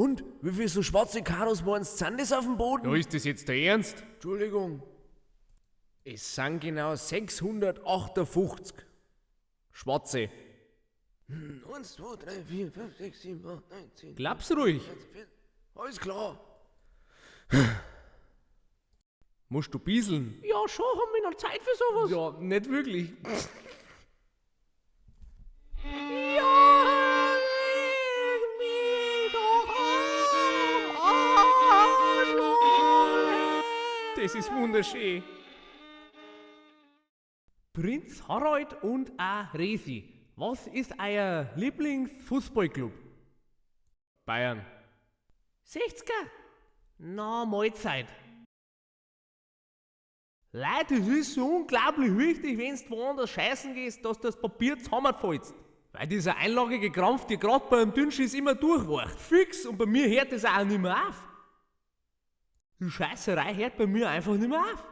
Und wie viel so schwarze Karos meinst sind das auf dem Boden? Ja, ist das jetzt der Ernst? Entschuldigung. Es sind genau 658. Schwarze. 1, 2, 3, 4, 5, 6, 7, 8, 9, 10. Glaub's ruhig. 13, 14. Alles klar. Musst du bieseln? Ja, schon, haben wir noch Zeit für sowas? Ja, nicht wirklich. Ja, leg mich doch am Arschloch. Das ist wunderschön. Prinz Harald und a Resi. Was ist euer Lieblingsfußballclub? Bayern. 60er? Na, Mahlzeit. Leute, es ist so unglaublich wichtig, wenn du woanders scheißen gehst, dass du das Papier zusammenfällst. Weil dieser einlagige Krampf dir grad beim Dünnschiss immer durchweicht. Fix, und bei mir hört das auch nicht mehr auf. Die Scheißerei hört bei mir einfach nicht mehr auf.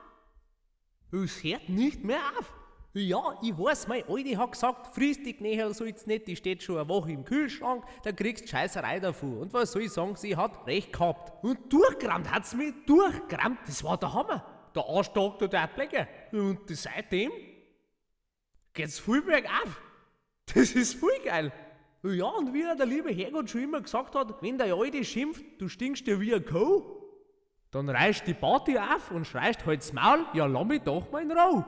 Es hört nicht mehr auf. Ja, ich weiß, mein Alte hat gesagt, friss die Knöchel sollst nicht, die steht schon eine Woche im Kühlschrank, da kriegst du Scheißerei davon. Und was soll ich sagen, sie hat recht gehabt. Und durchgerammt hat's mich, durchgerammt, das war der Hammer. Der Arsch-Tag der Ableger. Und seitdem geht's voll bergauf. Das ist voll geil. Ja, und wie der liebe Herrgott schon immer gesagt hat, wenn der Alte schimpft, du stinkst ja wie ein Kuh, dann reißt die Party auf und schreist halt's Maul, ja, lass mich doch mal in Ruhe.